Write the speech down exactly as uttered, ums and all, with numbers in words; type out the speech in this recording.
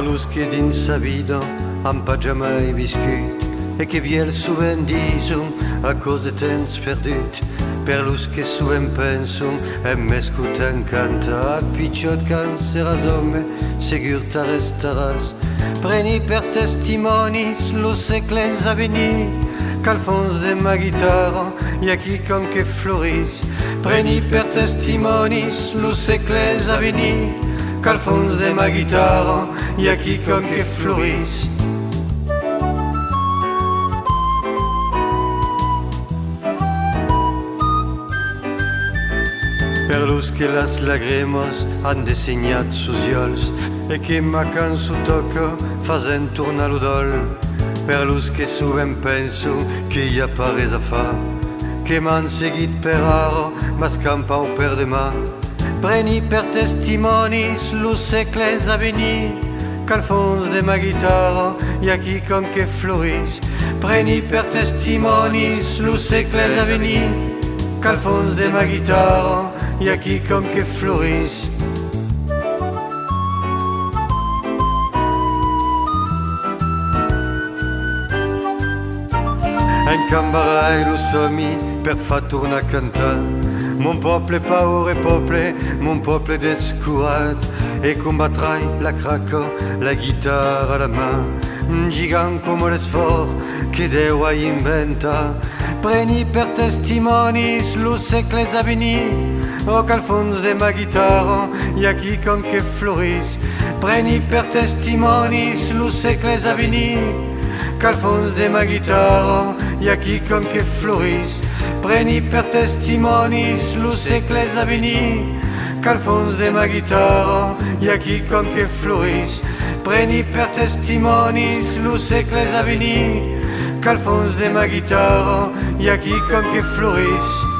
Los que dins sa vida an pas jamai viscut e que vièlhs sovent dison a causa de temps perdut, per los que sovent penson: en m'escotant cantar, pichòt, quand seràs òme, segur t'arrestaràs. Preni per testimònis los sègles a venir, qu'al fons de ma guitarra i a quicòm que florís. Preni per testimònis los sègles a venir, qu'al fons de ma guitarra i a quicòm que florís. Per los que las lagrimas an dessenhat sos uòlhs e que ma cançon tòca fasent tornar lo dòl. Per los que sovent penson que i a pas res a far, que m'an seguit per ara, mas qu'an paur per deman. Preni per testimònis los sègles a venir, qu'al fons de ma guitarra i a quicòm que florís. Preni per testimònis los sègles a venir, qu'al fons de ma guitarra i a quicòm que florís. Encambarai lo sòmi per far tornar cantar mon pòble, paure pòble, mon pòble descurat, e combatrai la craca, la guitarra a la man, gigant coma l'esfòrt que Dèu a inventat. Preni per testimònis los sègles a venir, o qu'al fons de ma guitarra i a quicòm que florís. Preni per testimònis los sègles a venir, qu'al fons de ma guitarra i a quicòm que florís. Preni per testimònis los sègles a venir, qu'al fons de ma guitarra i a quicòm que florís. Preni per testimònis los sègles a venir, qu'al fons de ma guitarra i a quicòm que florís.